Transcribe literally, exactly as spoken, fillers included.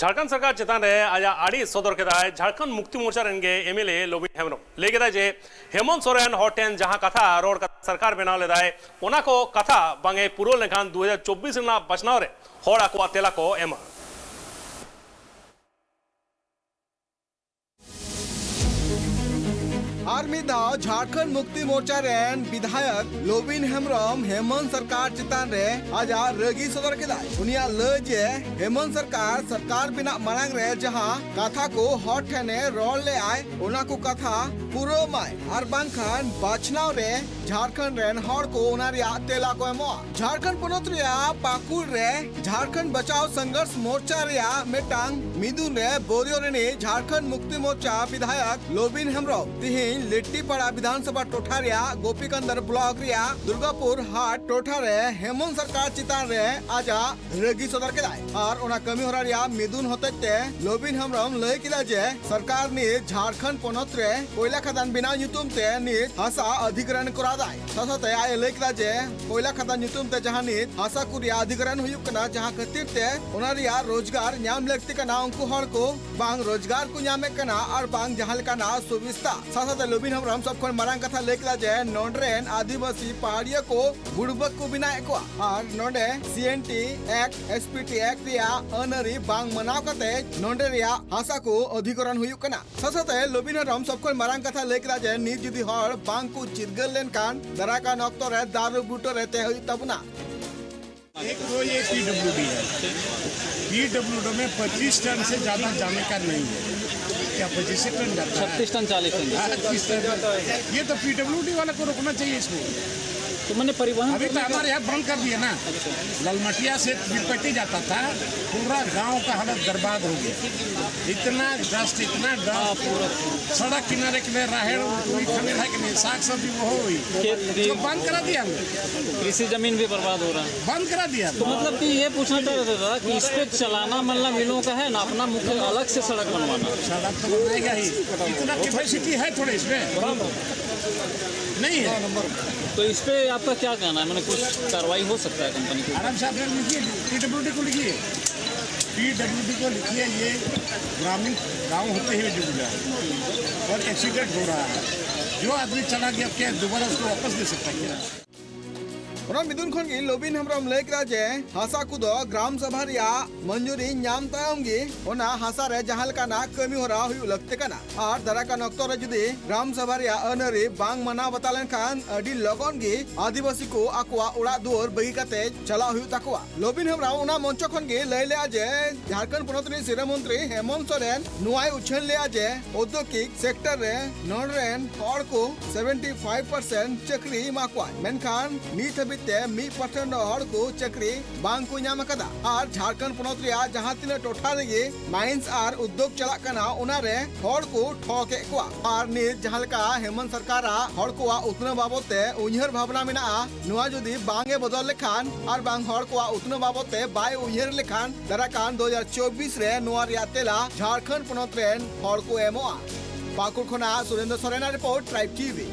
ᱡᱷᱟᱲᱠᱷᱚᱸᱰ ᱥᱚᱨᱠᱟᱨ ᱪᱮᱛᱟᱱ ᱨᱮ ᱟᱡᱟᱜ ᱟᱹᱲᱤᱥ ᱥᱚᱫᱚᱨ ᱠᱮᱫᱟᱭ ᱡᱷᱟᱲᱠᱷᱚᱸᱰ ᱢᱩᱠᱛᱤ ᱢᱳᱨᱪᱟ ᱨᱮᱱ ᱜᱮ ᱮᱢᱮᱞᱮ ᱞᱚᱵᱤᱱ ᱦᱮᱢᱵᱨᱚᱢ᱾ ᱞᱟᱹᱭ ᱠᱮᱫᱟᱭ ᱡᱮ ᱦᱮᱢᱚᱱᱛ ᱥᱚᱨᱮᱱ ᱦᱚᱲ ᱴᱷᱮᱱ ᱡᱟᱦᱟᱸ ᱠᱟᱛᱷᱟ ᱨᱚᱲ ᱠᱟᱛᱮ ᱥᱚᱨᱠᱟᱨ ᱵᱮᱱᱟᱣ ᱞᱮᱫᱟᱭ, ᱚᱱᱟ ᱠᱚ ᱠᱟᱛᱷᱟ ᱵᱟᱝ ᱮ ᱯᱩᱨᱟᱹᱣ ᱞᱮᱱᱠᱷᱟᱱ ᱫᱩ ᱦᱟᱡᱟᱨ ᱪᱚᱵᱵᱤᱥ ᱨᱮᱱᱟᱜ ᱵᱟᱪᱷᱱᱟᱣ ᱨᱮ ᱦᱚᱲ ᱟᱠᱚᱣᱟᱜ ᱛᱮᱞᱟ ᱠᱚ ᱮᱢᱟ᱾ ᱟᱨ ᱢᱤᱫ ᱫᱷᱟᱣ ᱡᱷᱟᱲᱠᱷᱚᱸᱰ ᱢᱩᱠᱛᱤ ᱢᱳᱨᱪᱟ ᱨᱮᱱ ᱵᱤᱫᱷᱟᱭᱚᱠ ᱞᱚᱵᱤᱱ ᱦᱮᱢᱵᱨᱚᱢ ᱦᱮᱢᱚᱱᱛ ᱥᱚᱨᱠᱟᱨ ᱪᱮᱛᱟᱱ ᱨᱮ ᱟᱡᱟᱜ ᱨᱟᱹᱜᱤ ᱥᱚᱫᱚᱨ ᱠᱮᱫᱟᱭ᱾ ᱩᱱᱤᱭᱟᱜ ᱞᱟᱹᱭ ᱡᱮ ᱦᱮᱢᱚᱱᱛ ᱥᱚᱨᱠᱟᱨ ᱥᱚᱨᱠᱟᱨ ᱵᱮᱱᱟᱜ ᱢᱟᱲᱟᱝ ᱨᱮ ᱡᱟᱦᱟᱸ ᱠᱟᱛᱷᱟ ᱠᱚ ᱦᱚᱲ ᱴᱷᱮᱱᱮ ᱨᱚᱲ ᱞᱮᱫᱟᱭ, ᱚᱱᱟ ᱠᱚ ᱠᱟᱛᱷᱟ ᱯᱩᱨᱟᱹᱣ ᱢᱟᱭ, ᱟᱨ ᱵᱟᱝᱠᱷᱟᱱ ᱵᱟᱪᱷᱱᱟᱣ ᱨᱮ ᱡᱷᱟᱲᱠᱷᱚᱸᱰ ᱨᱮᱱ ᱦᱚᱲ ᱠᱚ ᱚᱱᱟ ᱨᱮᱭᱟᱜ ᱛᱮᱞᱟ ᱠᱚ ᱮᱢᱚᱜᱼᱟ᱾ ᱡᱷᱟᱲᱠᱷᱚᱸᱰ ᱯᱚᱱᱚᱛ ᱨᱮᱭᱟᱜ ᱯᱟᱹᱠᱩᱲ ᱨᱮ ᱡᱷᱟᱲᱠᱷᱚᱸᱰ ᱵᱟᱪᱟᱣ ᱥᱚᱝᱜᱷᱚᱨᱥ ᱢᱳᱨᱪᱟ ᱨᱮᱭᱟᱜ ᱢᱤᱫᱴᱟᱝ ᱢᱤᱫᱩᱱ ᱨᱮ ᱵᱳᱨᱤᱭᱳ ᱨᱤᱱᱤᱡ ᱡᱷᱟᱲᱠᱷᱚᱸᱰ ᱢᱩᱠᱛᱤ ᱢᱳᱨᱪᱟ ᱵᱤᱫᱷᱟᱭᱚᱠ ᱞᱚᱵᱤᱱ ᱦᱮᱢᱵᱨᱚᱢ ᱛᱤᱦᱤᱧ ᱞᱤᱴᱴᱤᱯᱟᱲᱟ ᱵᱤᱫᱷᱟᱱ ᱥᱚᱵᱷᱟ ᱴᱚᱴᱷᱟ ᱨᱮᱭᱟᱜ ᱜᱳᱯᱤᱠᱟᱱᱫᱚᱨ ᱵᱞᱚᱠ ᱨᱮᱭᱟᱜ ᱫᱩᱨᱜᱟᱯᱩᱨ ᱦᱟᱴ ᱴᱚᱴᱷᱟ ᱨᱮ ᱦᱮᱢᱚᱱᱛ ᱥᱚᱨᱠᱟᱨ ᱪᱮᱛᱟᱱ ᱨᱮ ᱟᱡᱟᱜ ᱨᱟᱹᱜᱤ ᱥᱚᱫᱚᱨ ᱠᱮᱫᱟᱭ ᱟᱨ ᱚᱱᱟ ᱠᱟᱹᱢᱤ ᱦᱚᱨᱟ ᱨᱮᱭᱟᱜ ᱢᱤᱫᱩᱱ ᱦᱚᱛᱮᱡ ᱛᱮ ᱞᱚᱵᱤᱱ ᱦᱮᱢᱵᱨᱚᱢ ᱞᱟᱹᱭ ᱠᱮᱫᱟ ᱡᱮ ᱥᱚᱨᱠᱟᱨ ᱱᱤᱛ ᱡᱷᱟᱲᱠᱷᱚᱸᱰ ᱯᱚᱱᱚᱛ ᱨᱮ ᱠᱚᱭᱞᱟ ᱠᱷᱟᱫᱟᱱ ᱵᱮᱱᱟᱣ ᱧᱩᱛᱩᱢ ᱛᱮ ᱱᱤᱛ ᱦᱟᱥᱟ ᱚᱫᱷᱤᱜᱨᱚᱦᱚᱱ ᱠᱚᱨᱟᱣ ᱫᱟᱭ᱾ ᱥᱟᱶ ᱥᱟᱶᱛᱮ ᱟᱡ ᱮ ᱞᱟᱹᱭ ᱠᱮᱫᱟ ᱡᱮ ᱠᱚᱭᱞᱟ ᱠᱷᱟᱫᱟᱱ ᱧᱩᱛᱩᱢ ᱛᱮ ᱡᱟᱦᱟᱸ ᱱᱤᱛ ᱦᱟᱥᱟ ᱠᱚ ᱨᱮᱭᱟᱜ ᱚᱫᱷᱤᱜᱨᱚᱦᱚᱱ ᱦᱩᱭᱩᱜ ᱠᱟᱱᱟ, ᱡᱟᱦᱟᱸ ᱠᱷᱟᱹᱛᱤᱨ ᱛᱮ ᱚᱱᱟ ᱨᱮᱭᱟᱜ ᱨᱳᱡᱽᱜᱟᱨ ᱧᱟᱢ ᱞᱟᱹᱠᱛᱤ ᱠᱟᱱᱟ, ᱩᱱᱠᱩ ᱦᱚᱲ ᱠᱚ ᱵᱟᱝ ᱨᱳᱡᱽᱜᱟᱨ ᱠᱚ ᱧᱟᱢᱮᱫ ᱠᱟᱱᱟ ᱟᱨ ᱵᱟᱝ ᱡᱟᱦᱟᱸ ᱞᱮᱠᱟᱱᱟᱜ ᱥᱩᱵᱤᱥᱛᱟ᱾ ᱥᱟᱶ ᱥᱟᱶᱛᱮ ᱞᱚᱵᱤᱱ ᱦᱮᱢᱵᱨᱚᱢ ᱥᱚᱵ ᱠᱷᱚᱱ ᱢᱟᱨᱟᱝ ᱠᱟᱛᱷᱟ ᱞᱟᱹᱭ ᱠᱮᱫᱟ ᱡᱮ ᱱᱚᱰᱮ ᱨᱮᱱ ᱟᱹᱫᱤᱵᱟᱹᱥᱤ ᱯᱟᱦᱟᱲᱤᱭᱟᱹ ᱠᱚ ᱵᱩᱲᱵᱟᱠ ᱠᱚ ᱵᱮᱱᱟᱣᱮᱫ ᱠᱚᱣᱟ ᱟᱨ ᱱᱚᱰᱮ C N T act, S P T act ᱨᱮᱭᱟᱜ ᱟᱹᱱ ᱟᱹᱨᱤ ᱵᱟᱝ ᱢᱟᱱᱟᱣ ᱠᱟᱛᱮ ᱱᱚᱰᱮ ᱨᱮᱭᱟᱜ ᱦᱟᱥᱟ ᱠᱚ ᱚᱫᱷᱤᱜᱨᱚᱦᱚᱱ ᱦᱩᱭᱩᱜ ᱠᱟᱱᱟ᱾ ᱥᱟᱶ ᱥᱟᱶᱛᱮ ᱞᱚᱵᱤᱱ ᱦᱮᱢᱵᱨᱚᱢ ᱥᱚᱵ ᱠᱷᱚᱱ ᱢᱟᱨᱟᱝ ᱠᱟᱛᱷᱟ ᱞᱟᱹᱭ ᱠᱮᱫᱟ ᱡᱮ ᱱᱤᱛ ᱡᱩᱫᱤ ᱦᱚᱲ ᱵᱟᱝ ᱠᱚ ᱪᱤᱨᱜᱟᱹᱞ ᱞᱮᱱᱠᱷᱟᱱ ᱫᱟᱨᱟᱭ ᱠᱟᱱ ᱚᱠᱛᱚ ᱨᱮ ᱫᱟᱨᱩ ᱵᱩᱴᱟᱹ ᱨᱮ ᱛᱟᱦᱮᱸ ᱦᱩᱭᱩᱜ ᱛᱟᱵᱚᱱᱟ᱾ एक तो ये पीडब्ल्यूडी है। पीडब्ल्यूडी में पच्चीस टन से ज्यादा जाने का नहीं है। क्या पच्चीस टन जाता है? छत्तीस टन, चालीस टन। हाँ, छत्तीस टन। ये तो पीडब्ल्यूडी वाला को रोकना चाहिए इसको। तो मैंने परिवहन अभी तो करने का हमारे यहाँ बंद कर दिया ना। अच्छा। ललमटिया से तिरुपति जाता था, पूरा गांव का हालत बर्बाद हो गया। इतना डस्ट, इतना डस्ट। सड़क किनारे किनारे राहेड़ उड़ी खाने लायक नहीं, साग सब्जी वो हो गई। खेत भी तो बंद करा दिया हमने। कृषि जमीन भी बर्बाद हो रहा है। बंद करा दिया। तो मतलब कि ये पूछना चाह रहे थे दादा कि इस पे चलाना मतलब इन लोगों का है ना, अपना मुख्य अलग से सड़क बनवाना। सड़क तो बनाएगा ही, इतना कैपेसिटी है थोड़े इसमें, नहीं है। तो इस पे आपका क्या कहना है, मैंने कुछ कार्रवाई हो सकता है कंपनी के ऊपर? आराम से आप लोग लिखिए, पीडब्ल्यूडी को लिखिए। पीडब्ल्यूडी को लिखिए, ये ग्रामीण गांव होते हुए जुड़ गया है और एक्सीडेंट हो रहा है। जो आदमी चला गया, क्या दोबारा उसको वापस ले सकता है क्या? ᱚᱱᱟ ᱢᱤᱫᱩᱱ ᱠᱷᱚᱱ ᱜᱮ ᱞᱚᱵᱤᱱ ᱦᱮᱢᱵᱨᱚᱢ ᱞᱟᱹᱭ ᱠᱮᱫᱟ ᱡᱮ ᱦᱟᱥᱟ ᱠᱚᱫᱚ ᱜᱨᱟᱢ ᱥᱚᱵᱷᱟ ᱨᱮᱭᱟᱜ ᱢᱚᱧᱡᱩᱨᱤ ᱧᱟᱢ ᱛᱟᱭᱚᱢ ᱜᱮ ᱚᱱᱟ ᱦᱟᱥᱟ ᱨᱮ ᱡᱟᱦᱟᱸ ᱞᱮᱠᱟᱱᱟᱜ ᱠᱟᱹᱢᱤ ᱦᱚᱨᱟ ᱦᱩᱭᱩᱜ ᱞᱟᱹᱠᱛᱤ ᱠᱟᱱᱟ᱾ ᱟᱨ ᱫᱟᱨᱟᱭ ᱠᱟᱱ ᱚᱠᱛᱚ ᱨᱮ ᱡᱩᱫᱤ ᱜᱨᱟᱢ ᱥᱚᱵᱷᱟ ᱨᱮᱭᱟᱜ ᱟᱹᱱ ᱟᱹᱨᱤ ᱵᱟᱝ ᱢᱟᱱᱟᱣ ᱵᱟᱛᱟᱣ ᱞᱮᱱᱠᱷᱟᱱ ᱟᱹᱰᱤ ᱞᱚᱜᱚᱱ ᱜᱮ ᱟᱹᱫᱤᱵᱟᱹᱥᱤ ᱠᱚ ᱟᱠᱚᱣᱟᱜ ᱚᱲᱟᱜ ᱫᱩᱣᱟᱹᱨ ᱵᱟᱹᱜᱤ ᱠᱟᱛᱮ ᱪᱟᱞᱟᱜ ᱦᱩᱭᱩᱜ ᱛᱟᱠᱚᱣᱟ᱾ ᱞᱚᱵᱤᱱ ᱦᱮᱢᱵᱨᱚᱢ ᱚᱱᱟ ᱢᱚᱧᱪᱚ ᱠᱷᱚᱱ ᱜᱮ ᱞᱟᱹᱭ ᱞᱮᱫᱼᱟ ᱡᱮ ᱡᱷᱟᱲᱠᱷᱚᱸᱰ ᱯᱚᱱᱚᱛ ᱨᱤᱱ ᱥᱤᱨᱟᱹ ᱢᱚᱱᱛᱨᱤ ᱦᱮᱢᱚᱱᱛ ᱥᱚᱨᱮᱱ ᱱᱚᱣᱟᱭ ᱩᱪᱷᱟᱹᱱ ᱞᱮᱫᱼᱟ ᱡᱮ ᱳᱫᱽᱭᱳᱜᱤᱠ ᱥᱮᱠᱴᱚᱨ ᱨᱮ ᱱᱚᱰᱮ ᱨᱮᱱ ᱦᱚᱲ ᱠᱚ ᱥᱮᱵᱷᱮᱱᱴᱤ ᱯᱷᱟᱭᱤᱵᱷ ᱯᱟᱨᱥᱮᱱᱴ ᱪᱟᱹᱠᱨᱤ ᱮᱢᱟ ᱠᱚᱣᱟ, ᱢᱮᱱᱠᱷᱟᱱ ᱱᱤᱛ ᱦᱟᱹᱵᱤᱡ ᱛᱮ ᱢᱤᱫ ᱯᱟᱨᱥᱮᱱᱴ ᱦᱚᱲ ᱠᱚ ᱪᱟᱹᱠᱨᱤ ᱵᱟᱝ ᱠᱚ ᱧᱟᱢ ᱟᱠᱟᱫᱟ᱾ ᱟᱨ ᱡᱷᱟᱲᱠᱷᱚᱸᱰ ᱯᱚᱱᱚᱛ ᱨᱮᱭᱟᱜ ᱡᱟᱦᱟᱸ ᱛᱤᱱᱟᱹᱜ ᱴᱚᱴᱷᱟ ᱨᱮᱜᱮ ᱢᱟᱭᱤᱱᱥ ᱟᱨ ᱩᱫᱽᱭᱳᱜᱽ ᱪᱟᱞᱟᱜ ᱠᱟᱱᱟ, ᱚᱱᱟ ᱨᱮ ᱦᱚᱲ ᱠᱚ ᱴᱷᱚᱠ ᱮᱫ ᱠᱚᱣᱟ᱾ ᱟᱨ ᱱᱤᱛ ᱡᱟᱦᱟᱸ ᱞᱮᱠᱟ ᱦᱮᱢᱚᱱᱛ ᱥᱚᱨᱠᱟᱨᱟᱜ ᱦᱚᱲ ᱠᱚᱣᱟᱜ ᱩᱛᱱᱟᱹᱣ ᱵᱟᱵᱚᱫ ᱛᱮ ᱩᱭᱦᱟᱹᱨ ᱵᱷᱟᱵᱽᱱᱟ ᱢᱮᱱᱟᱜᱼᱟ, ᱱᱚᱣᱟ ᱡᱩᱫᱤ ᱵᱟᱝ ᱮ ᱵᱚᱫᱚᱞ ᱞᱮᱠᱷᱟᱱ ᱟᱨ ᱵᱟᱝ ᱦᱚᱲ ᱠᱚᱣᱟᱜ ᱩᱛᱱᱟᱹᱣ ᱵᱟᱵᱚᱫ ᱛᱮ ᱵᱟᱭ ᱩᱭᱦᱟᱹᱨ ᱞᱮᱠᱷᱟᱱ, ᱫᱟᱨᱟᱭ ᱠᱟᱱ ᱫᱩ ᱦᱟᱡᱟᱨ ᱪᱚᱵᱵᱤᱥ ᱨᱮ ᱱᱚᱣᱟ ᱨᱮᱭᱟᱜ ᱛᱮᱞᱟ ᱡᱷᱟᱲᱠᱷᱚᱸᱰ ᱯᱚᱱᱚᱛ ᱨᱮᱱ ᱦᱚᱲ ᱠᱚ ᱮᱢᱚᱜᱼᱟ᱾ ᱯᱟᱹᱠᱩᱲ ᱠᱷᱚᱱᱟᱜ ᱥᱩᱨᱮᱱᱫᱨᱚ ᱥᱚᱨᱮᱱᱟᱜ ᱨᱤᱯᱳᱨᱴ, ᱴᱨᱟᱭᱤᱵᱽ ᱴᱤᱵᱷᱤ᱾